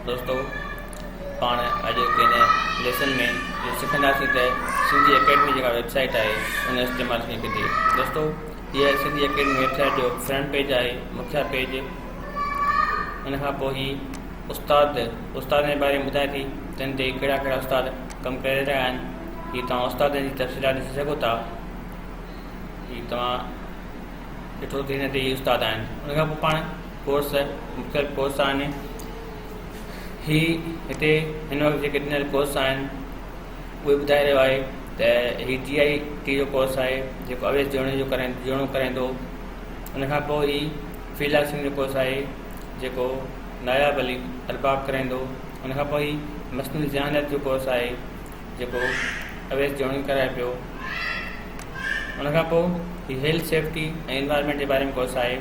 دوستو پاڻ اڄوڪي هن ليسن ۾ اهو سکنداسين ته سنڌي اڪيڊمي جيڪا ويب سائيٽ آهي ان جو استعمال ڪيئن ڪجي. دوستو هيء سنڌي اڪيڊمي ويب سائيٽ جو فرنٽ پيج آهي مکيه پيج. ان کان پوء هي استاد استادن جي باري ۾ ٻڌائي ٿي ته هن تي ڪهڙا ڪهڙا استاد ڪم ڪري رهيا آهن. هي توهان استادن جي تفصيلات ڏسي سگهو ٿا. هي توهان ڏٺو ته هن تي هي استاد آهن. ان کان پوء پاڻ ڪورس مختلف ڪورس آهن. هي هتي هن وقت جيڪي ڏنل ڪورس آهن اهي ٻڌائي رهيو آهي ته هي جي آئي ٽي جو ڪورس آهي جيڪو اويس جوڻي جو ڪرائي جوڻو ڪرائيندو. ان کان پوء هي فري لانسنگ جو ڪورس آهي جيڪو ناياب علي ارباب ڪرائيندو. ان کان پوء هي مصنوعي ذهانت جو ڪورس آهي جيڪو اويس جوڻي ڪرائي پيو. ان کان پوء هي هيلٿ سيفٽي ۽ انوائرمينٽ جي باري ۾ ڪورس آهي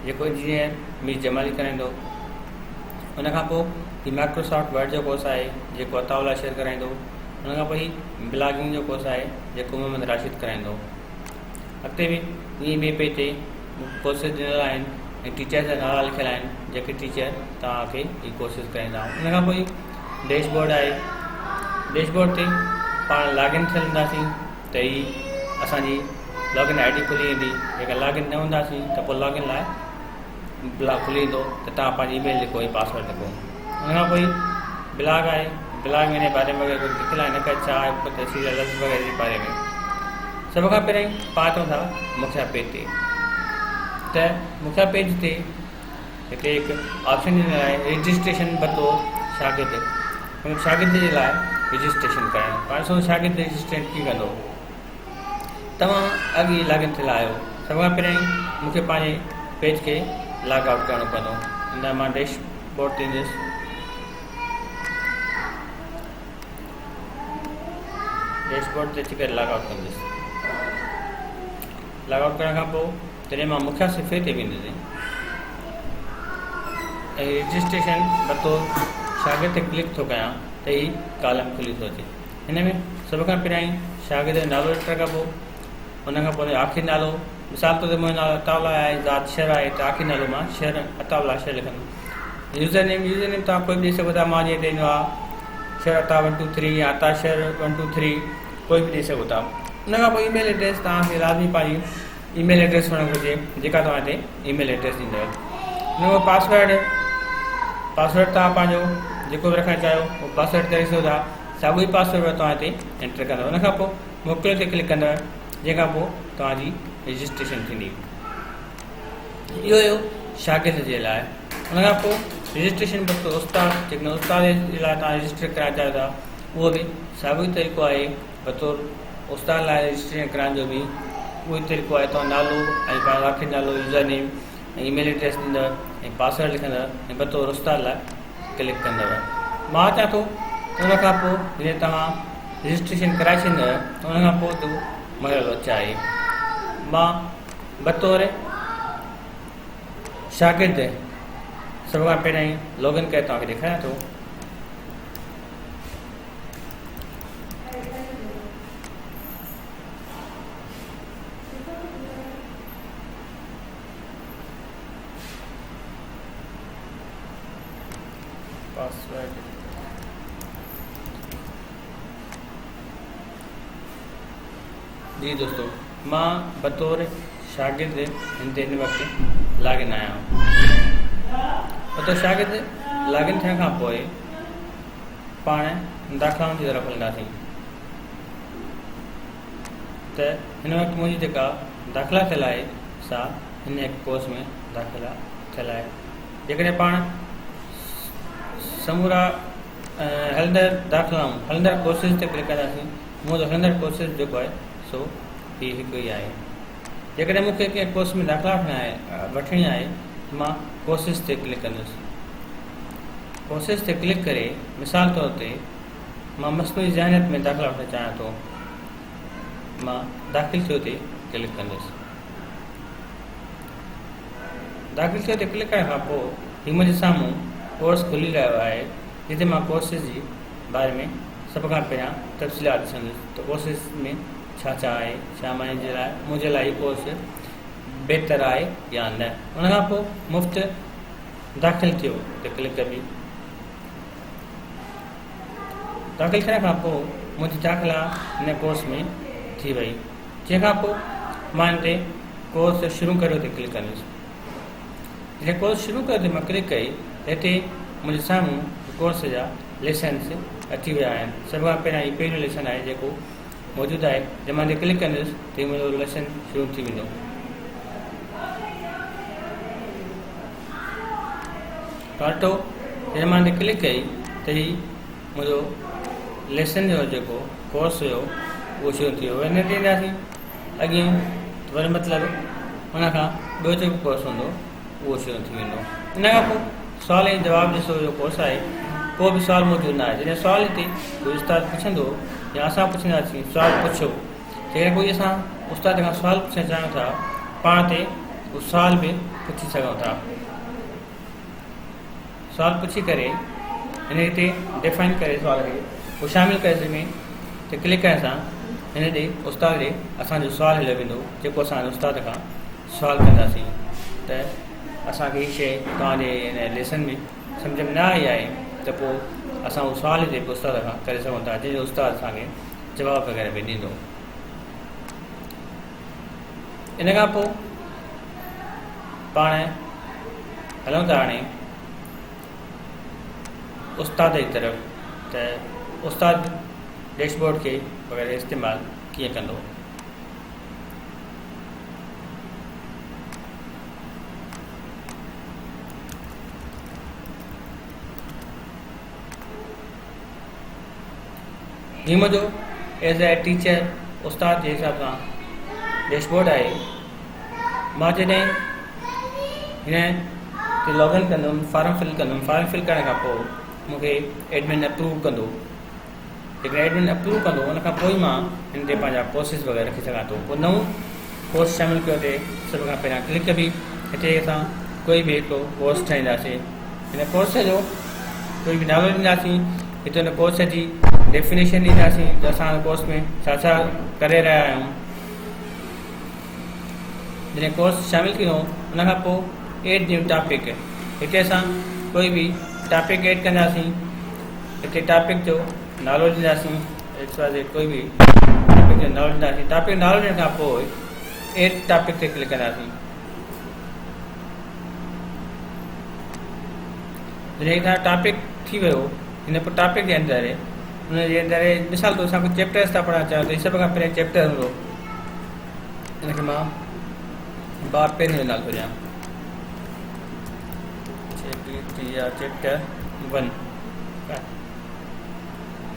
جيڪو انجنيئر مير جمالي ڪرائيندو. ان کان پوء هي مائڪروسافٽ ورڊ جو ڪورس آهي جيڪو عطاء الله شير ڪرائيندو. ان کان پوء هي بلاگنگ جو ڪورس آهي جيڪو محمد راشد ڪرائيندو. اڳتي به ائين ٻئي پيج تي ڪورسز ڏنل آهن ۽ ٽيچرز جا نالا لکيل آهن جيڪي ٽيچر توهان کي هي ڪورسز ڪرائيندا. ان کان پوء ڊيش بورڊ آهي. ڊيش بورڊ تي پاڻ لاگ ان ٿيل هونداسين ته هي اسان جي لاگ ان I D کلي ويندي. جيڪڏهن لاگ ان نه هونداسين ته پوء لاگ ان لاء بلاگ کلي ويندو ته توهان پنهنجي اي ميل لکو ۽ پاسورڊ لکو. ان کان پوء بلاگ آهي. بلاگ ۾ ان جي باري ۾ وغيره ڪجهه لکيل آهي نه ڪا ڇا آهي تفصيل لفظ وغيره جي باري ۾. سڀ کان پهريائين پاڻ اچون ٿا مکيه پيج تي ته مکيه پيج تي هتي هڪ آپشن ڏنل آهي رجسٽريشن بطور شاگرد مطلب شاگرد جي لاء رجسٽريشن ڪرائڻ. پاڻ ڏسون شاگرد رجسٽريشن ڪيئن ڪندو. توهان اڳ ئي لاگ ان ٿيل آهيو. سڀ کان پهريائين مون کي پنهنجي پيج کي لاگ آئوٽ ڪرڻو پوندو. ان لاء مان ڊيش بورڊ تي ايندس. ڊيش بورڊ تي اچي ڪري لاگ آئوٽ ڪندس. لاگ آئوٽ ڪرڻ کان پوء جڏهن مان مکيه صفحي تي ويندس ۽ رجسٽريشن بطور شاگرد تي ڪلڪ ٿو ڪيان ته هي ڪالم کلي ٿو اچي. هن ۾ سڀ کان پهريائين شاگرد جو نالو انٽر ڪبو، ان کان پوء ان جو آخري نالو، مثال طور تي منهنجو نالو عطاء الله آهي، ذات شھر آهي ته آخري نالو مان شھر عطاء الله شھر لکندم. يوزر نيم، يوزر نيم توهان ڪوئي به ڏئي سگهو ٿا، مان جيئن هتي ڏنو آهي شھر عطا ون ٽو ٿري يا عطا شھر ون ٽو ٿري ڪوئي به ڏئي سگهو ٿا. ان کان پوء اي ميل ايڊريس توهان کي لازمي پنهنجي اي ميل ايڊريس هئڻ گهرجي جيڪا توهان هتي اي ميل ايڊريس ڏيندؤ. ان کان پوء پاسورڊ، پاسورڊ توهان پنهنجو جيڪو به رکڻ چاهيو اهو پاسورڊ ڪري سگهو ٿا. ساڳيو ئي پاسورڊ توهان هتي انٽر ڪندؤ. ان کان پوء موڪليو تي ڪلڪ ڪندؤ جنهن کان پوء توهان جي رجسٽريشن ٿيندي. اهو هيو شاگرد جي لاء. ان کان پوء رجسٽريشن بطور استاد، جيڪڏهن استاد جي لاء توهان رجسٽر ڪرائڻ چاهيو ٿا اهو به ساڳيو ئي طريقو آهي. بطور استاد لاء رجسٽريشن ڪرائڻ جو به اهو ئي طريقو آهي. توهان نالو ۽ پنهنجو آخري نالو، يوزر نيم ۽ اي ميل ايڊريس ڏيندؤ ۽ پاسورڊ لکندؤ ۽ بطور استاد لاء ڪلڪ ڪندؤ. مان اچان ٿو ته ان کان پوء جڏهن توهان رجسٽريشن ڪرائي ڇڏيندؤ ته ان کان پوء جو مرحلو ڇا آهي. مان بطور شاگرد سڀ کان پهريائين لاگ ان ڪري توهان کي ڏيکاريان ٿو. پاسورڊ جي دوستو مان بطور شاگرد هن تي هن وقت لاگ ان آهيان. بطور شاگرد لاگ ان ٿيڻ کان پوء پاڻ داخلائن جي طرف هلنداسين ته هن وقت منهنجي جيڪا داخلا ٿيل آهي سا هن هڪ ڪورس ۾ داخلا ٿيل آهي. جيڪڏهن پاڻ سمورا هلندڙ داخلائون هلندڙ ڪورسز تي ڪلڪ ڪنداسين مون وٽ هلندڙ ڪورسز جيڪو آهي سو هي هڪ ئي آهي. جيڪڏهن مون کي ڪنهن ڪورس ۾ داخلا وٺڻا آهي وٺڻي آهي ته مان ڪورسز تي ڪلڪ ڪندس. ڪورسز تي ڪلڪ ڪري مثال طور تي مان مصنوعي ذهانيت ۾ داخلا وٺڻ چاهيان ٿو مان داخل ٿيو تي ڪلڪ ڪندس. داخل ٿيو تي ڪلڪ ڪرڻ کان پوء هي منهنجي سامهون ڪورس کلي رهيو آهي جتي مان ڪورسز جي باري ۾ سڀ کان پهريان تفصيلات ڏسندس ته ڪورسز ۾ ڇا ڇا آهي، ڇا منهنجي لاء منهنجي لاء هي ڪورس بهتر آهي يا نه. ان کان پوء مفت داخل ٿيو تي ڪلڪ ڪبي. داخل ٿيڻ کان پوء منهنجي داخلا هن ڪورس ۾ ٿي وئي جنهن کان پوء مان هن تي ڪورس شروع ڪريو تي ڪلڪ ڪندس. جڏهن ڪورس شروع ڪيو تي مان ڪلڪ ڪئي ته هتي منهنجي سامهون ڪورس جا ليسنس اچي ويا آهن. سڀ کان پهريان هي پهريون ليسن آهي جيڪو موجود آهي جڏهن مان هن تي ڪلڪ ڪندس ته هي منهنجو ليسن شروع ٿي ويندو. ڪاٽو جڏهن مان هن تي ڪلڪ ڪئي ته هي منهنجو ليسن جو جيڪو ڪورس هيو اهو شروع ٿي ويو. وري هن تي اينداسين اڳيون ته وري مطلب ان کان ٻيو جيڪو ڪورس هوندو اهو شروع ٿي ويندو. ان کان پوء سوال ۽ جواب ڏسو جو ڪورس آهي ڪو به سوال موجود نه آهي. جڏهن سوال هتي ڪوئي استاد پڇندو يا اسان پڇنداسين سوال پڇو جيڪڏهن ڪوئي اسان استاد کان سوال پڇڻ چاهيون ٿا پاڻ تي اهو سوال به پڇي سگهون ٿا. سوال پڇي ڪري هن هتي ڊيفائن ڪري سوال کي پوء شامل ڪري ۾ تي ڪلڪ ڪرڻ سان هن ڏي استاد ڏي اسان جو سوال هليو ويندو جيڪو اسان استاد کان سوال ڪنداسين ته اسان کي هي شيء توهان جي هن ليسن ۾ سمجھ ۾ نه آئي آهي ته پوء اسان اهو سوال هتي به استاد کان ڪري سگهون ٿا جنهن جو استاد اسان کي جواب وغيره به ڏيندو. ان کان پوء پاڻ هلون ٿا هاڻي استاد جي طرف ته استاد ڊيش بورڊ کي وغيره استعمال ڪيئن ڪندو. هي منهنجو ايز اي ٽيچر استاد جي حساب سان ڊيش بورڊ آهي. مان جڏهن هن تي لاگ ان ڪندم فارم فل ڪندم فارم فل ڪرڻ کان پوء مون کي ايڊمن اپروو ڪندو جيڪڏهن ايڊمن اپروو ڪندو ان کان پوء مان هن تي پنهنجا ڪورسز وغيره رکي سگهان ٿو پوء نئون ڪورس شامل ڪيو تي سڀ کان پهريان ڪلڪ ڪبي هتي اسان ڪوئي به هڪ ڪورس ٺاهينداسين هن ڪورس جو ڪوئي به نالو ڏينداسين هتي هن ڪورس جي ڊيفينيشن ڏينداسين ته اسان هن ڪورس ۾ ڇا ڇا ڪري رهيا آهيون جڏهن ڪورس شامل ٿيندو ان کان پوء ايڊ نيو ٽاپڪ هتي اسان ڪوئي به ٽاپڪ ايڊ ڪنداسين هتي ٽاپڪ جو نالو ڏينداسين ايڪس واء زيڊ ڪوئي به ٽاپڪ جو نالو ڏينداسين ٽاپڪ نالو ڏيڻ کان پوء ايڊ ٽاپڪ تي ڪلڪ ڪنداسين جڏهن هتان ٽاپڪ ٿي ويو هن پوء ٽاپڪ جي اندر ان جي اندر مثال طور اسان ڪجهه چيپٽرس ٿا پڙهڻ چاهيون ته هي سڀ کان پهريان چيپٽر هوندو ان کي مان باب پهريون جو نالو ٿو ڏيان چيپٽر ون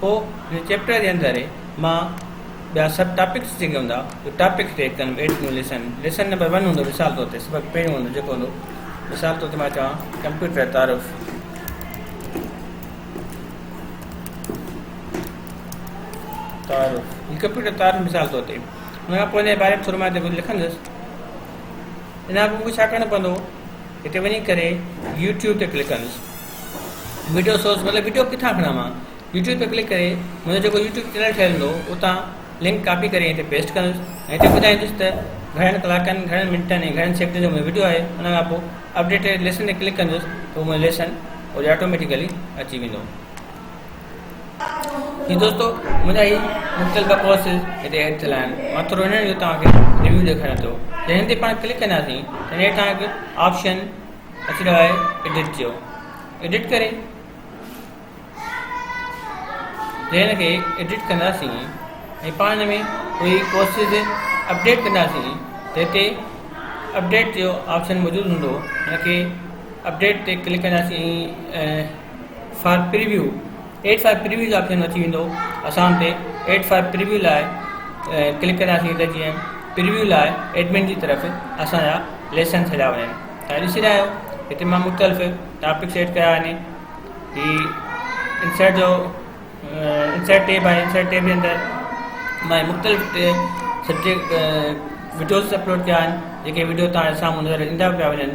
پوء هن چيپٽر جي اندر مان ٻيا سب ٽاپڪس جيڪي هوندا اهي ٽاپڪس تي ڪندم add new lesson lesson number one هوندو مثال طور تي سبق پهريون هوندو جيڪو هوندو مثال طور تي مان چوان ڪمپيوٽر تعارف تعارف هي ڪمپيوٽر تعارف مثال طور تي ان کان پوء ان جي باري ۾ ٿورو مان هتي ڪجهه لکندس ان کان پوء مونکي ڇا ڪرڻو پوندو هتي وڃي ڪري يوٽيوب تي ڪلڪ ڪندس وڊيو سورس مطلب وڊيو ڪٿان کڻان مان يوٽيوب تي ڪلڪ ڪري منهنجو جيڪو يوٽيوب چينل ٺهيل هوندو اتان لنڪ ڪاپي ڪري هتي پيسٽ ڪندس ۽ هتي ٻڌائيندس ته گهڻن ڪلاڪن گهڻن منٽن ۽ گهڻن سيڪنڊن جو منهنجو وڊيو آهي ان کان پوء اپڊيٽيڊ ليسن تي ڪلڪ ڪندس ته اهو منهنجو ليسن هوڏي آٽوميٽيڪلي اچي ويندو. هي دوستو منهنجا هي مختلف ٻه ڪورسز هتي ايڊ ٿيل آهن مان ٿورو انهن جو توهان کي ريويو ڏيکاريان ٿو جڏهن هن تي پاڻ ڪلڪ ڪنداسين ته هيٺان هڪ آپشن اچي رهيو آهي ايڊٽ جو ايڊٽ ڪري جنهن کي ايڊٽ ڪنداسين ۽ پاڻ ان ۾ ڪوئي ڪورسز اپڊيٽ ڪنداسين ته هتي اپڊيٽ جو آپشن موجود هوندو ان کي اپڊيٽ تي ڪلڪ ڪنداسين ۽ for preview add for preview جو آپشن اچي ويندو اسان تي ايڊ فار پريويو لاء ڪلڪ ڪنداسين ته جيئن پريويو لاء ايڊمن جي طرف اسان جا ليسنس هليا وڃن تان ڏسي رهيا آهيو هتي مان مختلف ٽاپڪس ايڊ ڪيا آهن هي انسرٽ جو انسرٽ ٽيب آهي انسرٽ ٽيب جي اندر مان مختلف سبجيڪٽ وڊيوز اپلوڊ ڪيا آهن جيڪي وڊيو توهان جي سامهون نظر ايندا پيا وڃن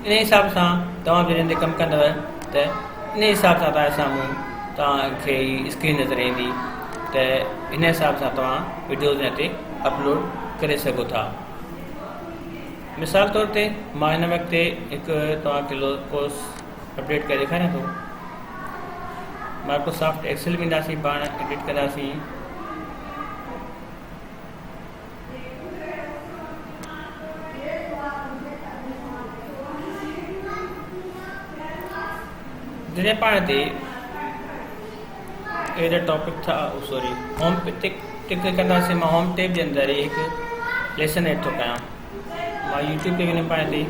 ان حساب سان توهان به جڏهن تي ڪم ڪندو ته ان حساب سان توهان جي سامهون توهان کي هي اسڪرين نظر ايندي ته ان حساب سان توهان وڊيوز هن تي اپلوڊ ڪري سگهو ٿا مثال طور تي مان هن وقت هڪ توهان کي ڪورس اپڊيٽ ڪري ڏيکاريان ٿو. مائڪروسافٽ ايڪسل ۾ اينداسين پاڻ ايڊٽ ڪنداسين. جڏهن پاڻ هتي ايڊ ٽاپڪ ٿا سوري هوم تي ڪلڪ ڪنداسين مان هوم ٽيب جي اندر ئي هڪ ليسن ايڊ ٿو ڪيان مان يوٽيوب تي ويندم پاڻ هتي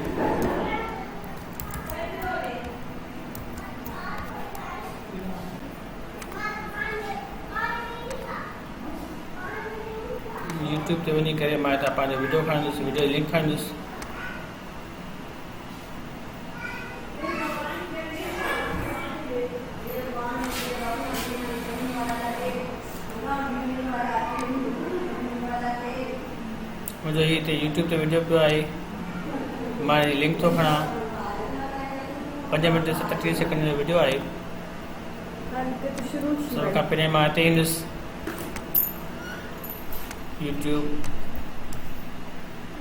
يوٽيوب تي وڃي ڪري مان هتان پنهنجو وڊيو کڻندس وڊيو لنڪ کڻندس منهنجو هي هتي يوٽيوب تي وڊيو پيو آهي مان هي لنڪ ٿو کڻان 5 منٽ 37 سيڪنڊ جو وڊيو آهي سڀ کان پهرين مان هتي ايندس يوٽيوب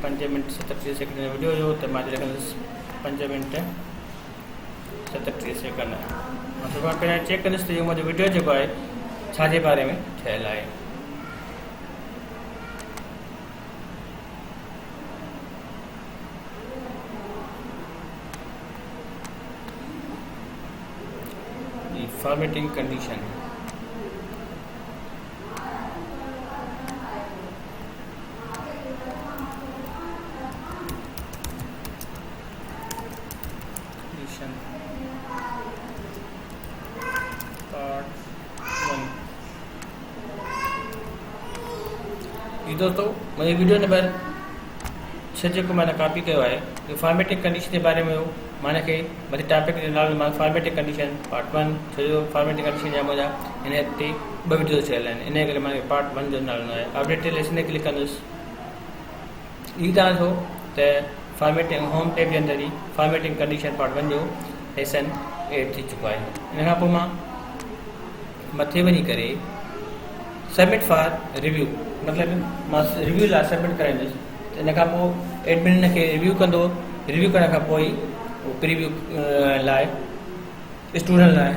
5 منٽ 37 سيڪنڊ جو وڊيو هيو ته مان لکندس 5 منٽ 37 سيڪنڊ مان سڀ کان پهريان چيڪ ڪندس ته اهو منهنجو وڊيو جيڪو آهي ڇا جي باري ۾ ٺهيل آهي. The formatting condition. Condition part 1. هي دوستو منهنجي ويڊيو نمبر 6 جيڪو مان ڪاپي ڪيو آهي اهو فارميٽنگ ڪنڊيشن جي باري ۾ هو. مان هن کي مٿي ٽاپڪ جو نالو مان فارميٽنگ ڪنڊيشن پارٽ 1 ڇو جو فارميٽنگ ڪنڊيشن جا منهنجا هن تي ٻه ويڊيوز ٺهيل آهن ان ڪري مان پارٽ 1 جو نالو ڏنو آهي. اپڊيٽ تي ليسن تي ڪلڪ ڪندس. هي تان ڏسو ته فارميٽنگ هوم ٽيب جي اندر ئي فارميٽنگ ڪنڊيشن پارٽ 1 جو ليسن ايڊ ٿي چڪو آهي. ان کان پوء مان مٿي وڃي ڪري سبمٽ فار ريويو مطلب مان ريويو لاء سبمٽ ڪرائيندس ته ان کان پوء ايڊمن ان کي ريويو ڪندو. ريويو ڪرڻ کان پوء ئي اهو پريويو لاء اسٽوڊنٽ لاء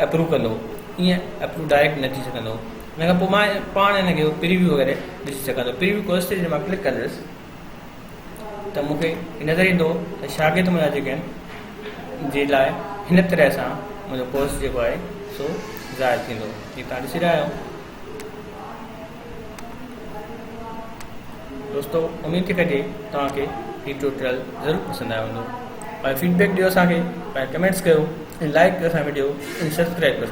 اپروو ڪندو. ائين اپروو ڊائريڪٽ نه ٿي سگهندو. ان کان پوء مان پاڻ ان کي پريويو وغيره ڏسي سگهندو. پريويو ڪورس تي جڏهن مان ڪلڪ ڪندس ته مون کي نظر ايندو ته شاگرد منهنجا جيڪي آهن جي لاء هن طرح سان منهنجو ڪورس جيڪو آهي سو ظاهر ٿيندو. هي توهان ڏسي رهيا آهيو دوستو. اميد ٿي ڪجي توهان کي هي ٽيوٽوريل ضرور پسند آيو هوندو. پنهنجو فيڊبيڪ ڏيو اسان کي، پنهنجا ڪمينٽس ڪيو ۽ لائڪ ڪيو اسان وڊيو ۽ سبسڪرائب ڪيو.